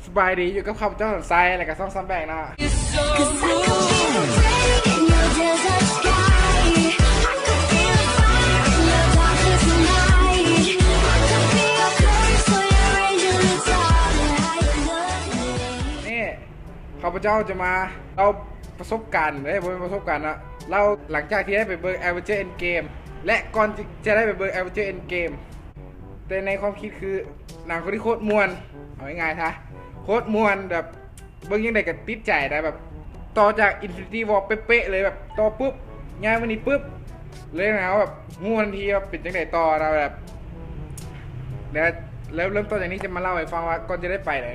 ສະບາຍດີ ຢູ່ກັບຂ້າພະເຈົ້າ ສັນໄຊ ແລະກະຊ່ອງ ສາມແບກ ເນາະ. ນີ້ ຂ້າພະເຈົ້າຈະມາເລົ່າປະສົບການເດ້ ບໍ່ແມ່ນປະສົບການເນາະ ເລົ່າຫຼັງຈາກທີ່ໄດ້ໄປເບິ່ງ Avengers Endgame ແລະກ່ອນທີ່ຈະໄດ້ໄປເບິ່ງ Avengers Endgame ແຕ່ໃນຄວາມຄິດຄື ໜັງຄົນນີ້ໂຄດມ່ວນ ເອົາງ່າຍໆຊະ ໂຄດມ່ວນ ແບບເບິ່ງຈັ່ງໃດກໍຕິດໃຈນະ ແບບຕໍ່ຈາກ Infinity War ເປະໆເລີຍ ແບບຕໍ່ປຶບ ຍ້າຍມານີ້ປຶບ ເລີຍນະ ເຮົາແບບຮູ້ທັນທີວ່າເປັນຈັ່ງໃດຕໍ່ນະ ແບບ ແລ້ວເລີ່ມຕົ້ນຈາກນີ້ ຈະມາເລົ່າໃຫ້ຟັງວ່າກ່ອນຈະໄດ້ໄປນະ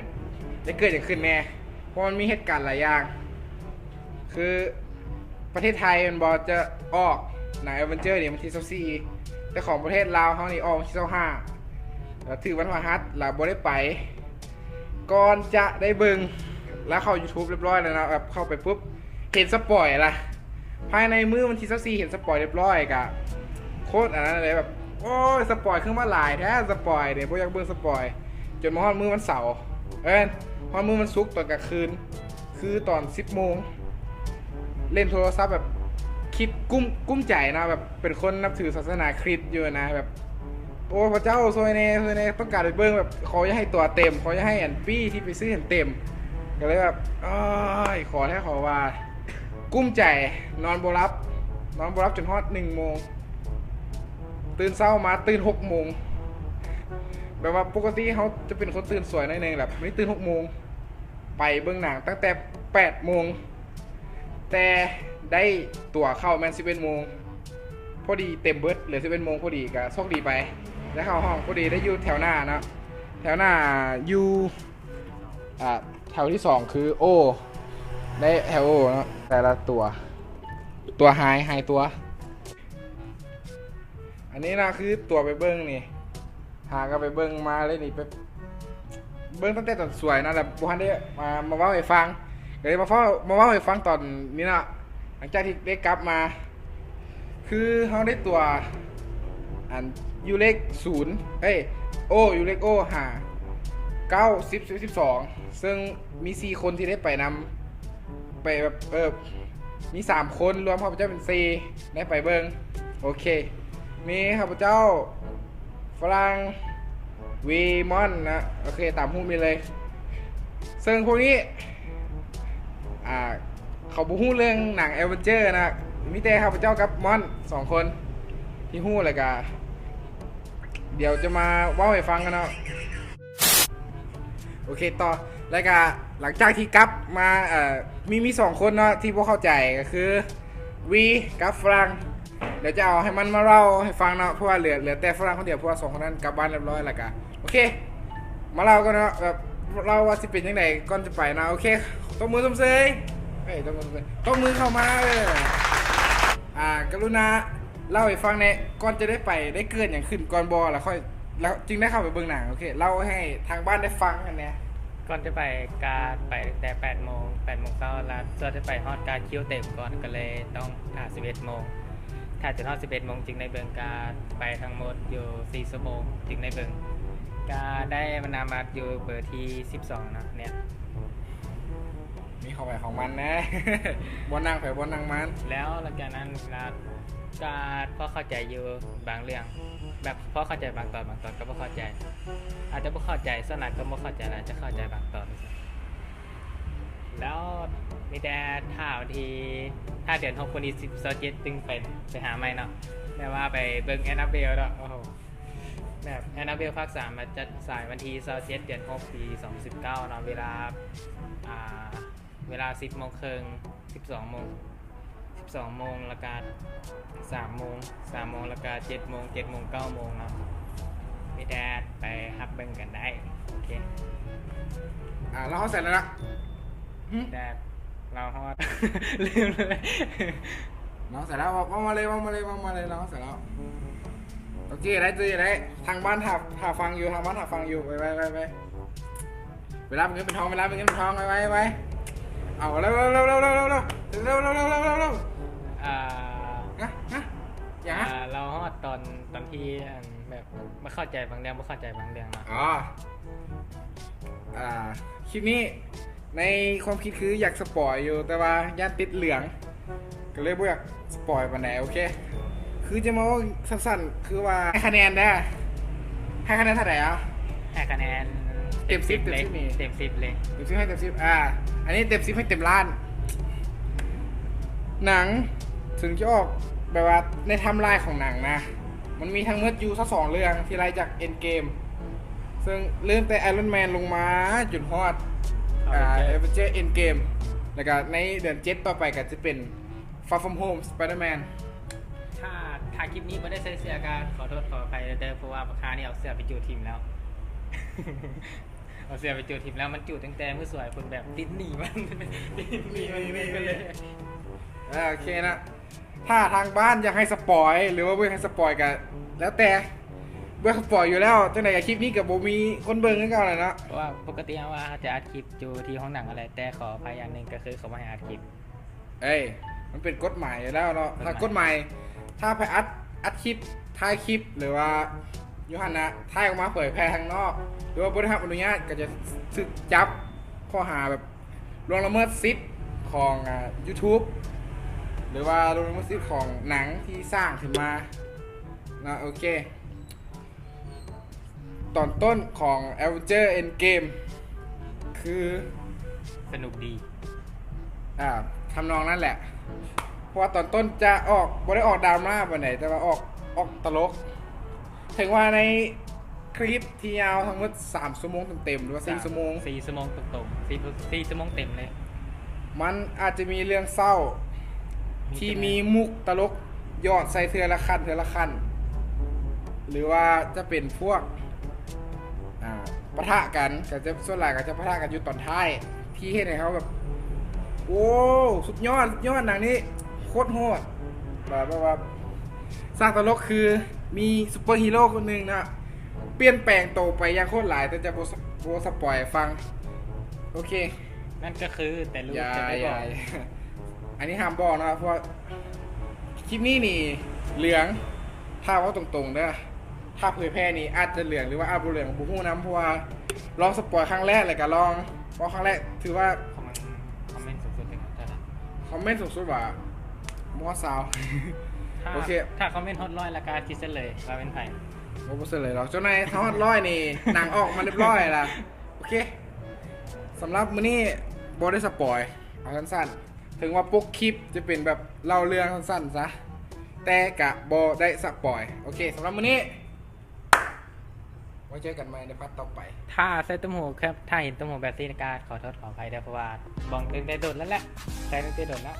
ໄດ້ເກີດຫຍັງຂຶ້ນແດ່ ເພາະມັນມີເຫດການຫຼາຍຢ່າງ ຄືປະເທດໄທແມ່ນບໍ່ ຈະອອກໜັງ Avengers ນີ້ວັນທີຊາວສີ່ ແຕ່ຂອງປະເທດລາວເຮົານີ້ອອກວັນທີຊາວຫ້າ ແລ້ວຖືກວັນພະຫັດ ແລ້ວບໍ່ໄດ້ໄປ ກ່ອນຈະໄດ້ເບິ່ງ ແລ້ວເຂົ້າ YouTube ຮຽບຮ້ອຍແລ້ວເນາະ ແບບເຂົ້າໄປປຶບ ເຫັນສະປອຍລະ ພາຍໃນມື້ວັນທີຊາວສີ່ ເຫັນສະປອຍຮຽບຮ້ອຍ ກະໂຄດອັນນັ້ນເລີຍ ແບບ ໂອ້ຍ ສະປອຍຄືມາຫຼາຍແທ້ ສະປອຍນີ້ ບໍ່ຢາກເບິ່ງສະປອຍ ຈົນມາຮອດມື້ວັນເສົາ ເອີ ຮອດມື້ວັນສຸກຕອນກາງຄືນ ຄືຕອນສິບໂມງ ເຫຼັ້ນໂທລະສັບແບບຄິດກຸ້ມ ກຸ້ມໃຈນະ ແບບເປັນຄົນນັບຖືສາສະໜາຄຣິດຢູ່ນະ ແບບ ໂອ້ ພະເຈົ້າຊ່ວຍແດ່ ຊ່ວຍແດ່ ຕ້ອງການໄປເບິ່ງ ແບບຂໍຢ່າໃຫ້ຕົວເຕັມ ຂໍຢ່າໃຫ້ອັນປີ້ ທີ່ໄປຊື້ຫັ້ນເຕັມ ກໍເລີຍແບບ ໂອ້ຍ ຂໍແທ້ຂໍວ່າ ກຸ້ມໃຈ ນອນບໍ່ຫຼັບ ນອນບໍ່ຫຼັບຈົນຮອດໜຶ່ງໂມງ ຕື່ນເຊົ້າມາຕື່ນຫົກໂມງ ແບບວ່າປົກກະຕິເຮົາຈະເປັນຄົນຕື່ນສວຍໜ້ອຍໜຶ່ງ ແບບມື້ນີ້ຕື່ນຫົກໂມງ ໄປເບິ່ງໜັງຕັ້ງແຕ່ແປດໂມງ ແຕ່ໄດ້ຕົ໋ວເຂົ້າແມ່ນສິບເອັດໂມງ ພໍດີເຕັມເບິດ ເຫຼືອສິບເອັດໂມງພໍດີ ກະໂຊກດີໄປ ໄດ້ເຂົ້າຫ້ອງພໍດີ ໄດ້ຢູ່ແຖວໜ້າເນາະ ແຖວໜ້າຢູ່ ອ່າ ແຖວທີສອງຄື O ໄດ້ແຖວ O ເນາະ ແຕ່ລະຕົ໋ວ ຕົ໋ວຫາຍ ຫາຍຕົ໋ວ ອັນນີ້ນະ ຄືຕົ໋ວໄປເບິ່ງນີ້ ຫາກໍໄປເບິ່ງມາເລີຍນີ້ ໄປເບິ່ງຕັ້ງແຕ່ຕອນສວຍນະ ແລ້ວບໍ່ທັນໄດ້ມາ ມາເວົ້າໃຫ້ຟັງ ກໍເລີຍມາເວົ້າ ມາເວົ້າໃຫ້ຟັງຕອນນີ້ເນາະ ຫຼັງຈາກທີ່ໄດ້ກັບມາ ຄືເຮົາໄດ້ຕົ໋ວ ອັນ ຢູ່ເລກສູນ ເອີຍ O ຢູ່ເລກ O ຫາ ເກົ້າ ສິບ ສິບເອັດ ສິບສອງ ເຊິ່ງມີສີ່ຄົນທີ່ໄດ້ໄປນຳ ໄປແບບ ເອີ ມີສາມຄົນ ລວມຂ້າພະເຈົ້າເປັນສີ່ ໄດ້ໄປເບິ່ງ ໂອເຄ ມີຂ້າພະເຈົ້າ ຝຣັ່ງ ວີ ມ່ອນນະ ໂອເຄ ຕາມຮູບນີ້ເລີຍ ເຊິ່ງພວກນີ້ ອ່າ ເຂົາບໍ່ຮູ້ເລື່ອງໜັງ Avengers ນະ ມີແຕ່ຂ້າພະເຈົ້າກັບມ່ອນສອງຄົນທີ່ຮູ້ ແລ້ວກະ ດຽວຈະມາເວົ້າໃຫ້ຟັງກັນເນາະ ໂອເຄ ຕໍ່ ແລ້ວກະຫຼັງຈາກທີ່ກັບມາ ເອີ ມີ ມີສອງຄົນເນາະທີ່ບໍ່ເຂົ້າໃຈ ກໍຄື ວີ ກັບຝຣັ່ງ ດຽວຈະເອົາໃຫ້ມັນມາເລົ່າໃຫ້ຟັງເນາະ ເພາະວ່າເຫຼືອ ເຫຼືອແຕ່ຝຣັ່ງຄົນດຽວ ເພາະວ່າສອງຄົນນັ້ນກັບບ້ານຮຽບຮ້ອຍ ແລ້ວກະ ໂອເຄ ມາເລົ່າກັນເນາະ ແບບເລົ່າວ່າຊິເປັນຈັ່ງໃດກ່ອນຈະໄປເນາະ ໂອເຄ ຕົບມືຊົມເຊີຍ ເອີຍ ຕົບມືຊົມເຊີຍ ຕົບມືເຂົ້າມາ ເອີ ອ່າ ກະລຸນາເລົ່າໃຫ້ຟັງແດ່ ກ່ອນຈະໄດ້ໄປ ໄດ້ເກີດຫຍັງຂຶ້ນກ່ອນບໍ່ ແລ້ວຄ່ອຍ ແລ້ວຈຶ່ງໄດ້ເຂົ້າໄປເບິ່ງໜັງ ໂອເຄ ເລົ່າໃຫ້ທາງບ້ານໄດ້ຟັງກັນແດ່. ກ່ອນຈະໄປກະໄປຕັ້ງແຕ່ແປດໂມງ ແປດໂມງເຊົ້າ ແລ້ວສ່ວນຈະໄປຮອດກະຄິວເຕັມກ່ອນ ກໍເລີຍຕ້ອງຖ້າສິບເອັດໂມງ ຖ້າຈົນຮອດສິບເອັດໂມງຈຶ່ງໄດ້ເບິ່ງ ກະໄປທັງໝົດຢູ່ສີ່ຊົ່ວໂມງຈຶ່ງໄດ້ເບິ່ງ ກະໄດ້ບັນດາບັດຢູ່ເບີທີສິບສອງເນາະ ເນຍ ມີຂອງໃຜຂອງມັນແນ່ ບ່ອນນັ່ງໃຜບ່ອນນັ່ງມັນ ແລ້ວຫຼັງຈາກນັ້ນລະກະພໍເຂົ້າໃຈຢູ່ບາງເລື່ອງ ແບບພໍເຂົ້າໃຈບາງຕອນ ບາງຕອນກໍບໍ່ເຂົ້າໃຈ ອາດຈະບໍ່ເຂົ້າໃຈ ສ່ວນຫຼາຍກໍບໍ່ເຂົ້າໃຈ ອາດຈະເຂົ້າໃຈບາງຕອນ ແລ້ວມີແຕ່ຖ້າວັນທີ ຖ້າເດືອນຫົກວັນທີສິບ ຊາວເຈັດຈຶ່ງໄປ ໄປຫາໃໝ່ເນາະ ແບບວ່າໄປເບິ່ງ Annabelle ເນາະ ໂອ້ໂຫ ແບບ Annabelle ພາກສາມ ມາຈັດສາຍວັນທີຊາວເຈັດ ເດືອນຫົກ ປີສອງພັນສິບເກົ້າເນາະ ເວລາ ອ່າ ເວລາສິບໂມງເຄິ່ງ ສິບສອງໂມງ ສິບສອງໂມງ ແລ້ວກະສາມໂມງ ສາມໂມງ ແລ້ວກະເຈັດໂມງ ເຈັດໂມງ ເກົ້າໂມງເນາະ ມີແຕ່ໄປຮັບເບິ່ງກັນໄດ້ ໂອເຄ ອ່າ ລາວຮອດໃສແລ້ວນະ? ແຕ່ລາວຮອດ ລືມເລີຍ ລາວຮອດໃສແລ້ວ? ເວົ້າ ເວົ້າມາເລີຍ ເວົ້າມາເລີຍ ເວົ້າມາເລີຍ ລາວຮອດໃສແລ້ວ? ໂອເຄ ໄດ້ ໄດ້ ທາງບ້ານຖ້າ ຖ້າຟັງຢູ່ ທາງບ້ານຖ້າຟັງຢູ່ ໄວໆ ໄວໆ ເວລາເປັນເງິນເປັນທອງ ເວລາເປັນເງິນເປັນທອງ ໄວໆ ໄວໆ ເອົາ ເລັວໆ ອ່າ ຮະ ຮະ ຫຍັງ ອ່າ ລາວຮອດຕອນ ຕອນທີ່ ອັນ ແບບ ບໍ່ເຂົ້າໃຈບາງເລື່ອງ ບໍ່ເຂົ້າໃຈບາງເລື່ອງເນາະ ອໍ ອ່າ ຄລິບນີ້ໃນຄວາມຄິດຄືຢາກສະປອຍຢູ່ ແຕ່ວ່າຢ້ານຕິດເຫຼືອງ ກໍເລີຍບໍ່ຢາກສະປອຍປານໃດ. ໂອເຄ ຄືຈະມາເວົ້າສັ້ນໆ ຄືວ່າໃຫ້ຄະແນນເດີ້ ໃຫ້ຄະແນນເທົ່າໃດເອົາ? ໃຫ້ຄະແນນເຕັມສິບ ເຕັມສິບເລີຍ ເຕັມສິບເລີຍ ເຕັມສິບໃຫ້ເຕັມສິບ ອ່າ ອັນນີ້ເຕັມສິບໃຫ້ເຕັມລ້ານ. ໜັງເຖິງຈະອອກແບບວ່າໃນໄທມລາຍຂອງໜັງນະ ມັນມີທັງໝົດຢູ່ຊາວສອງເລື່ອງທີ່ໄລ່ຈາກ Endgame ເຊິ່ງເລີ່ມແຕ່ Iron Man ລົງມາຈົນຮອດ ອ່າ Avengers Endgame ແລ້ວກໍໃນເດືອນເຈັດຕໍ່ໄປກໍຈະເປັນ Far From Home Spider-Man. ຖ້າ ຖ້າຄລິບນີ້ບໍ່ໄດ້ໃສ່ເສື້ອກໍຂໍໂທດຂໍອະໄພເດີ້ ເພາະວ່າບັກຫ່ານີ້ເອົາເສື້ອໄປຈູດຖິ້ມແລ້ວ ເອົາເສື້ອໄປຈູດຖິ້ມແລ້ວ ມັນຈູດຕັ້ງແຕ່ມື້ສວຍພຸ້ນ ແບບຕິດໜີ້ມັນ ຕິດໜີ້ມັນກໍເລີຍ ອ່າ ໂອເຄນະ. ຖ້າທາງບ້ານຢາກໃຫ້ສະປອຍ ຫຼືວ່າບໍ່ຢາກໃຫ້ສະປອຍກໍແລ້ວແຕ່ ບໍ່ຢາກສະປອຍຢູ່ແລ້ວ ຈັ່ງໃດກໍຄລິບນີ້ກໍບໍ່ມີຄົນເບິ່ງຄືເກົ່າແຫຼະເນາະ. ເພາະວ່າປົກກະຕິເຮົາວ່າເຮົາຈະອັດຄລິບຢູ່ທີ່ໂຮງໜັງຫັ້ນແຫຼະ ແຕ່ຂໍອະໄພຢ່າງໜຶ່ງກໍຄືເຂົາບໍ່ໃຫ້ອັດຄລິບ. ເອີຍ ມັນເປັນກົດໝາຍຢູ່ແລ້ວເນາະ ກົດໝາຍ ຖ້າກົດໝາຍ ຖ້າໃຜອັດ ອັດຄລິບ ຖ່າຍຄລິບ ຫຼືວ່າຢູ່ຫັ້ນນະ ຖ່າຍອອກມາເຜີຍແຜ່ທາງນອກ ຫຼືວ່າບໍ່ໄດ້ຮັບອະນຸຍາດ ກໍຈະຖືກຈັບຂໍ້ຫາແບບ ລ່ວງລະເມີດສິດຂອງ ອ່າ YouTube ຫຼືວ່າລ່ວງລະເມີດສິດຂອງໜັງທີ່ສ້າງຂຶ້ນມາເນາະ. ໂອເຄ ຕອນຕົ້ນຂອງ Avengers Endgame ຄືສະໜຸກດີ ອ່າ ທຳນອງນັ້ນແຫຼະ ເພາະວ່າຕອນຕົ້ນຈະອອກ ບໍ່ໄດ້ອອກດຣາມາປານໃດ ແຕ່ວ່າອອກ ອອກຕະຫຼົກ ເຖິງວ່າໃນຄລິບທີ່ຍາວທັງໝົດສາມຊົ່ວໂມງເຕັມໆ ຫຼືວ່າສີ່ ສາມ ຊົ່ວໂມງ ສີ່ຊົ່ວໂມງຕົງໆ ສີ່ ສີ່ຊົ່ວໂມງເຕັມເລີຍ ມັນອາດຈະມີເລື່ອງເສົ້າ ມີ ທີ່ມີມຸກຕະຫຼົກຫຍອດໃສ່ເທື່ອລະຂັ້ນ ເທື່ອລະຂັ້ນ ຫຼືວ່າຈະເປັນພວກ ອ່າ ປະທະກັນ ກໍຈະ ສ່ວນຫຼາຍກໍຈະປະທະກັນຢູ່ຕອນທ້າຍ ທີ່ເຮັດໃຫ້ເຮົາແບບ ໂອ້ ສຸດຍອດ ສຸດຍອດ ໜັງນີ້ໂຄດໂຫດ ແບບ ແບບວ່າ ສ້າງຕະຫຼົກ ຄືມີຊຸບເປີຮີໂຣຄົນໜຶ່ງນະ ປ່ຽນແປງໂຕໄປຢ່າງໂຄດຫຼາຍ ແຕ່ຈະບໍ່ ບໍ່ສະປອຍໃຫ້ຟັງ. ໂອເຄ ນັ້ນກໍຄື ແຕ່ຮູ້ ຢາ ແຕ່ບໍ່ບອກ ຢ່າ ອັນນີ້ຫ້າມບອກນະ ເພາະວ່າຄລິບນີ້ນີ້ເຫຼືອງ ຖ້າເວົ້າຕົງໆເດີ້ ຖ້າເຜີຍແຜ່ນີ້ອາດຈະເຫຼືອງ ຫຼືວ່າອາດບໍ່ເຫຼືອງ ບໍ່ຮູ້ນຳ ເພາະວ່າລອງສະປອຍຄັ້ງແລກ ແລ້ວກໍລອງເວົ້າຄັ້ງແລກ ຖືວ່າ ຄອມເມັນ ຄອມເມັນສູງສຸດເທົ່າໃດ? ຄອມເມັນສູງສຸດວ່າບໍ່ຮອດຊາວ ຖ້າ ໂອເຄ ຖ້າຄອມເມັນຮອດຮ້ອຍ ແລ້ວກໍຊິສະເຫຼີຍວ່າແມ່ນໃຜ ບໍ່ ບໍ່ສະເຫຼີຍດອກ ເຈົ້ານາຍ ຖ້າຮອດຮ້ອຍນີ້ ໜັງອອກມາຮຽບຮ້ອຍລະ. ໂອເຄ ສຳລັບມື້ນີ້ບໍ່ໄດ້ສະປອຍ ເອົາສັ້ນໆ ເຖິງວ່າປົກຄລິບຈະເປັນແບບເລົ່າເລື່ອງສັ້ນໆຊະ ແຕ່ກະບໍ່ໄດ້ສະປອຍ. ໂອເຄ ສຳລັບມື້ນີ້ ໄວ້ເຈີກັນໃໝ່ໃນພາດຕໍ່ໄປ. ຖ້າໃສ່ຕຸ້ມຫູແບບ ຖ້າເຫັນຕຸ້ມຫູແບບຊີ້ກະຂໍໂທດຂໍອະໄພເດີ້ ເພາະວ່າບອງຕັ້ງແຕ່ດົນແລ້ວແຫຼະ ໃສ່ຕັ້ງແຕ່ດົນແລ້ວ.